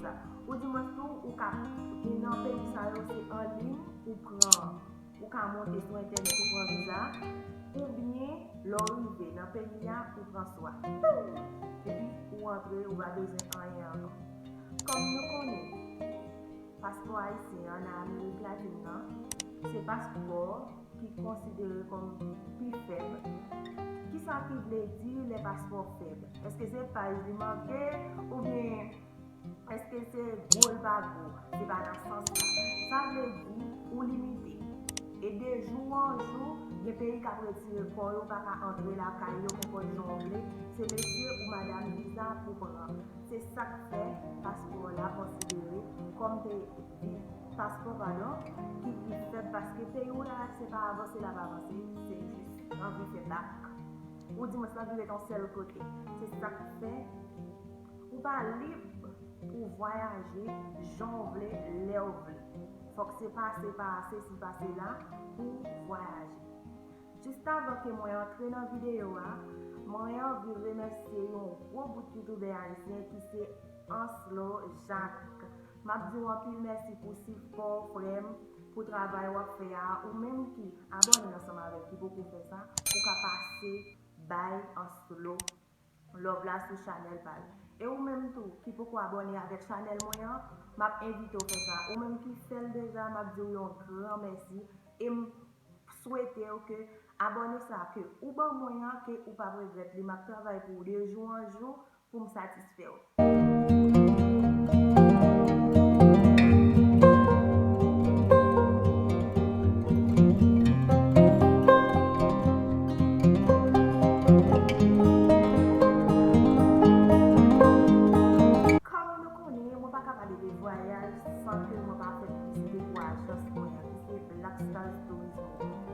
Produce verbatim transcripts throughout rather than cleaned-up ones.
sa. Oudimwens tou, ou ka gen nan peyi sa yo, se an liy ou pran, ou ka monte sou entènèt ou pran viza, oubyen lè w rive nan peyi a, ou pran swa. Epi ou antre, ou pa bezwen anyen ankò. Kòm nou konnen, paspò ayisyen an nan Amerik Latin nan, se paspò ki konsidere kòm pi fèb. Kisa ki vle di lè paspò fèb? Èske se paj li manke oubyen èske se gwo l pa gwo? Se pa nan sans sa. Sa vle di ou limite. E de jou an jou, gen peyi k ap retire kò yo, pa ka antre lakay yo, kenpòt jan w vle. Se mesye ou madanm viza pou pran. Se sa k fè paspò la konsidere kòm peyi, paspò, padon, ki pi fèb, paske peyi w la, se pa avanse l ap avanse, se jis anvi fè bak. Oudimwens l anvi ret yon sèl kote. Se sa k fè ou pa lib pou vwayaje jan w vle, lè w vle. Fòk se pase pa sesi pase la pou vwayaje. Jis avan ke mwen antre nan videyo a, mwen anvi remèsye yon gwo bout youtubè ayisyen ki se Anslo Jacques. M ap di w anpil mèsi pou sipò w, frè m, pou travay w ap fè a. Ou menm ki abòne ansanm avè m, ki poko fè sa, ou ka pase bay Anslo love la sou chanèl pa l. E ou menm tou ki poko abòne avèk chanèl mwen an, m ap envite w fè sa. Ou menm ki fè l deja, m ap di w yon gran mèsi. E m swete w ke abòne sa ke ou ban mwen an, ke ou p ap regrèt li. M ap travay pou ou de jou an jou pou m satisfè w. Kòm nou konnen, mwen pa ka pale de vwayaj san ke mwen pa fè piblisite pou ajans mwen an, ki se Black Stars Tourism.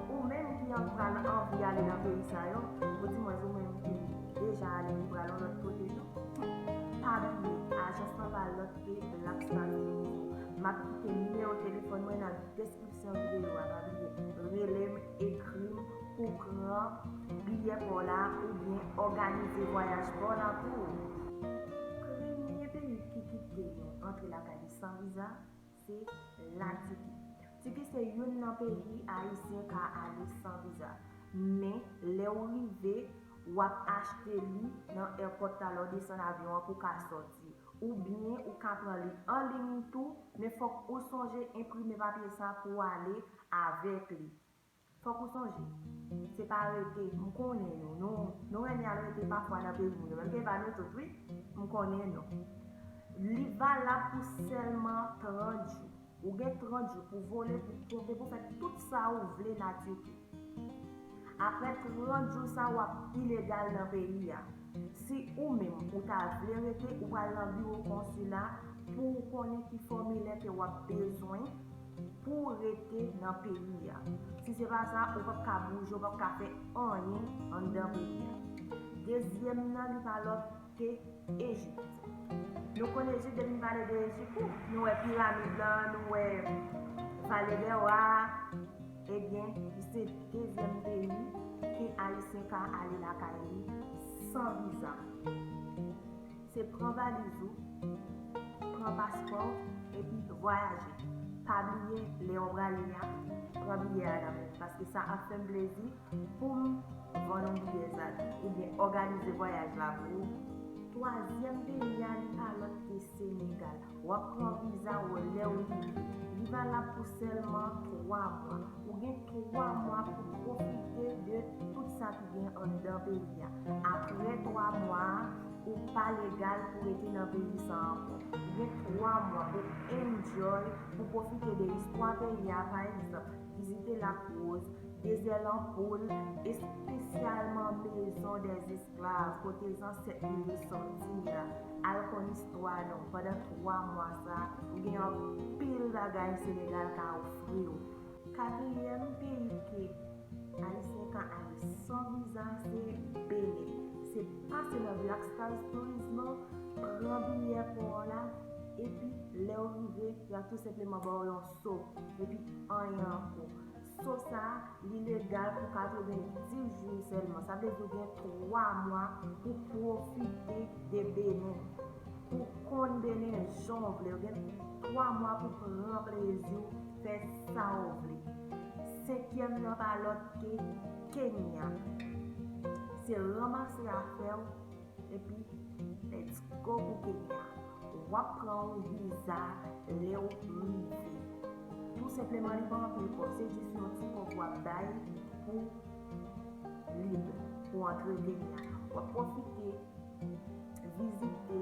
Ou menm ki an pral anvi ale nan peyi sa yo, oudimwens ou menm ki deja ale, ki pral yon lòt kote tou, pa bliye, ajans lan pa lòt ke Black Stars Tourism. M ap kite nimewo telefòn mwen nan deskripsyon videyo a, pa bliye, rele m, ekri m pou pran biyè pa w la oubyen òganize vwayaj pa w la pou ou. Premye peyi ki kite nou antre lakay li san viza, se Latiki. Tiki se youn nan peyi ayisyen ka ale san viza. Men, lè w rive, w ap achte li nan èpòt la, lè w desann avyon an pou w ka sòti. Oubyen ou ka pran li an liy tou, men fòk ou sonje enprime papye sa pou w ale avèk li. Fòk ou sonje, se pa rete, m konnen nou, nou, nou renmen al rete pafwa nan peyi moun yo, menm ke pa nou tout, wi, m konnen nou. Li valab pou sèlman trant jou. Ou gen trant jou pou vole, pou twonpe, pou fè tout sa ou vle nan Tiki. Apre trant jou sa, w ap ilegal nan peyi a. Si ou menm ou ta vle rete, ou pral nan biwo konsila pou w konnen ki fòmilè ke w ap bezwen pou w rete nan peyi a. Si se pa sa, ou p ap ka bouje, ou p ap ka fè anyen anndan peyi a. Dezyèm nan, li pa lòt ke Ejip. Nou konn Ejip, depi n pale de Ejip, ou, nou wè piramid lan, nou wè Vallée des Rois, ebyen, se dezyèm peyi ke Ayisyen ka ale lakay li san viza. Se pran valiz ou, pran paspò w, epi vwayaje. Pa bliye, lè w prale a, pran biyè a nan men m, paske sa ap fè m plezi pou m vann yon biyè sa tou, oubyen òganize vwayaj la pou ou. Twazyèm peyi a, li pa lòt ke Senegal. W ap pran viza w lè w rive. Li valab pou sèlman twa mwa. Ou gen twa mwa pou pwofite de tout sa ki gen anndan peyi a. Apre twa mwa a, ou pa legal pou rete nan peyi sa ankò. Ou gen twa mwa pou enjoy, pou pwofite de istwa peyi a, pa egzanp, vizite Lac Rose, Dezè Lanpoul, espesyalman Maison des Esclaves, kote zansèt nou yo sòti a, al konn istwa nou pandan twa mwa sa, ou gen anpil bagay Senegal ka ofri w. Katriyèm peyi ke Ayisyen ka ale san viza, se Benin. Se pase nan Black Stars Tourism, pran biyè pa w la, epi lè w rive, y ap tou senpleman ba w yon so, epi anyen ankò. So sa, li legal pou katrevenndis jou sèlman. Sa vle di ou gen twa mwa pou pwofite de Benin, pou konn Benin jan w vle, ou gen twa mwa pou pran plezi w, fè sa w vle. Senkyèm nan pa lòt ke Kenya. Se ranmase afè w epi let's go pou Kenya. W ap pran yon viza lè w rive. Tou senpleman, li pa anpil kòb, se jis yon ti kòb w ap bay pou lib, pou antre Kenya. W ap pwofite vizite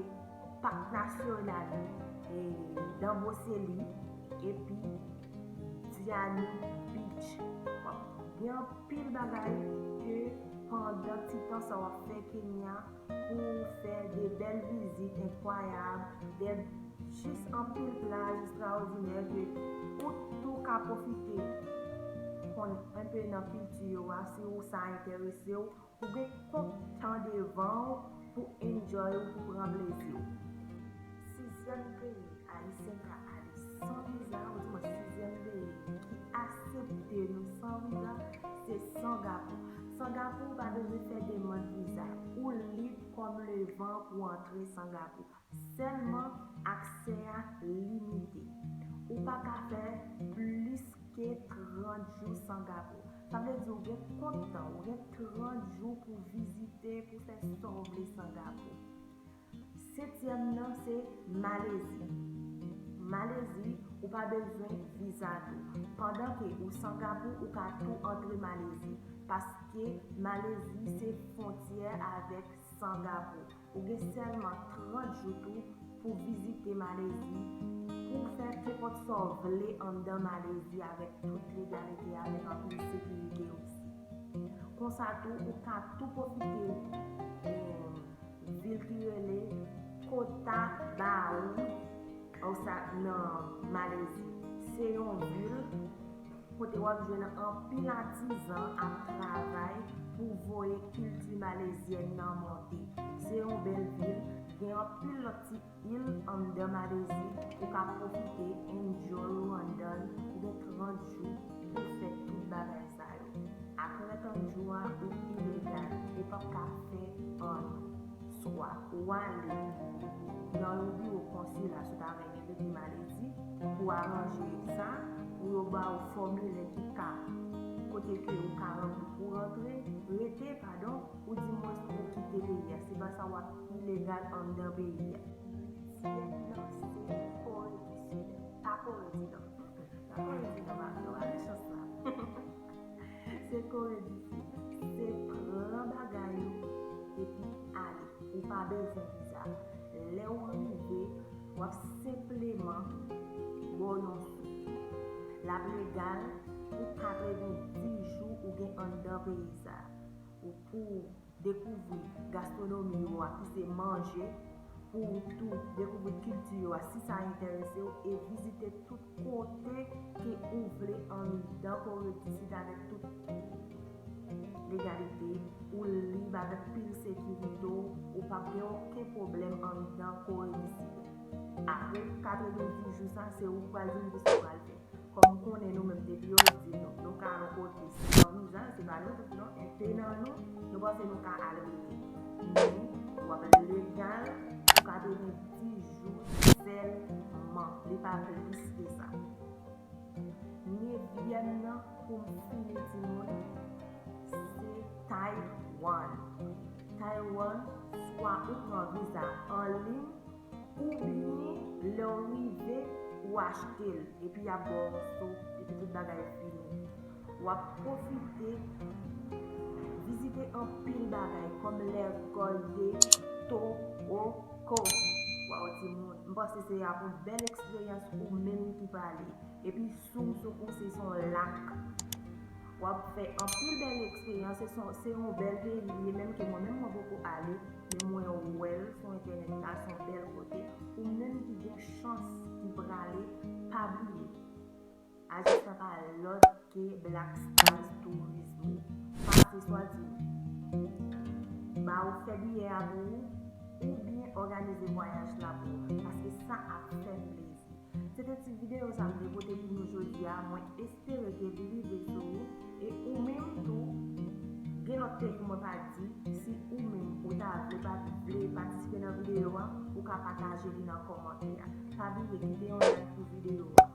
pak nasyonal, e, Amboseli epi Diani Beach. W ap gen anpil bagay ke pandan ti tan sa w ap fè Kenya pou w fè de bèl vizit enkwayab, de jis anpil plaj estrawòdinè ke ou tou ka pwofite konn enpe nan kilti yo a, si w sa enterese w. Ou gen kontan devan w pou enjoy ou, pou pran plezi w. Sizyèm peyi Ayisyen ka ale san viza, ou di mwen sizyèm peyi ki aksepte nou san viza, se Sangapou. Sangapou ou pa bezwen fè demann viza. Ou lib kòm le van pou antre Sangapou. Sèlman aksè a limite. Ou pa ka fè plis ke trant jou Sangapou. Sa vle di ou gen kontan, ou gen trant jou pou vizite, pou fè sa w vle Sangapou. Setyèm nan se Malezi. Malezi, ou pa bezwen viza tou. Pandan ke ou Sangapou, ou ka tou antre Malezi, paske Malezi se fwontyè avèk Sangapou. Ou gen sèlman trant jou tou pou vizite Malezi, pou w fè kenpòt sa w vle anndan Malezi avèk tout legalite, avèk anpil sekirite osi. Konsa tou, ou ka tou pwofite, eh, vil ki rele Kota Baru, nan Malezi. Se yon vil kote w ap jwenn anpil atizan ap travay pou voye kilti malezyèn nan monte. Se yon bèl vil, gen anpil lòt ti il anndan Malezi, ou ka pwofite enjoy ou anndan l, ou gen trant jou pou fè tout bagay sa yo. Apre trant jou a, ou ilegal, ou p ap ka fè anyen. Swa ou ale nan yon biwo konsila si w ta renmen rete Malezi pou aranje sa, pou yo ba w fòmilè ki ka, kote ke ou ka ranpli pou rantre, rete, padon, ou di mwens ou kite peyi a. Se pa sa, w ap ilegal anndan peyi a. Vityèm nan se Kore di Sid, pa Kore di Nò. Pa Kore di Nò, pa, nou pa gen chans la. Se Kore di Sid. Se pran bagay ou epi ale. Ou pa bezwen viza. Lè w rive, w ap senpleman ba w yon sou. L ap legal pou katrevenndis jou ou gen anndan peyi sa a. Ou pou dekouvri gastwonomi yo a, ki se manje, pou w tou dekouvri kilti yo a, si sa enterese w, e vizite tout kote ke ou vle anndan Kore di Sid avèk tout legalite, ou lib avèk pil sekirite w, ou p ap gen okenn pwoblèm anndan Kore di Sid. Apre katrevenndis jou sa, se ou k pral vin di sa w pral fè. Kòm ou konnen nou menm depi yo di nou, nou ka yon kote san viza, se pa nou tout non, enpe nan nou, nou panse nou ka al rete. Men, w ap legal pou katrevenndis jou sèlman, li pa plis ke sa. Nevyèm nan, pou m fini timoun, se Taiwan. Taiwan, swa ou pran viza anliy, oubyen lè w rive, ou achte l, epi y ap ba w yon sou, epi tout bagay fini. W ap pwofite vizite anpil bagay, kòm lèkòl de Tohoku. Waw, timoun, m panse se ap yon bèl eksperyans ou menm ki prale. Epi Sumsoko se yon lak. W ap fè anpil bèl eksperyans. Se yon, se yon bèl peyi li ye, menm ke mwen menm mwen poko ale, men mwen wè l sou entènèt la, se yon bèl kote. Ou menm ki gen chans ki prale, pa bliye. Ajans lan pa lòt ke Black Stars Turismo. Pase swa di ba ou fè biyè a pou ou, oubyen òganize vwayaj la pou ou, paske sa ap fè m plezi. Se te ti videyo sa m te pote pou nou jodi a. Mwen espere ke li rive sou ou. E ou menm tou, gen lòt peyi mwen pa di, si ou menm ou ta vle pa vle patisipe nan videyo a, ou ka pataje li nan kòmantè a. bliye kite yon like pou videyo a.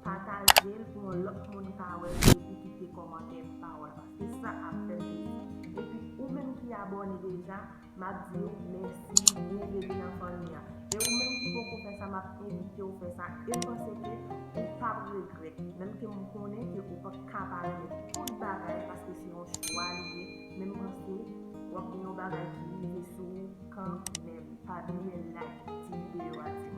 Pataje l pou yon lòt moun ka wè l epi kite kòmantè pa w la, paske sa ap fè m plezi. Epi ou menm ki abòne deja, m ap di w mèsi, byenveni nan fanmi an. E ou menm ki poko fè sa, m ap envite w fè sa. E m panse ke ou p ap regrèt, menm ke m konnen ke ou p ap ka pa renmen tout bagay, paske se yon chwa li ye, men m panse w ap gen yon bagay ki rive sou ou kanmenm. Pa bliye like ti videyo a, ti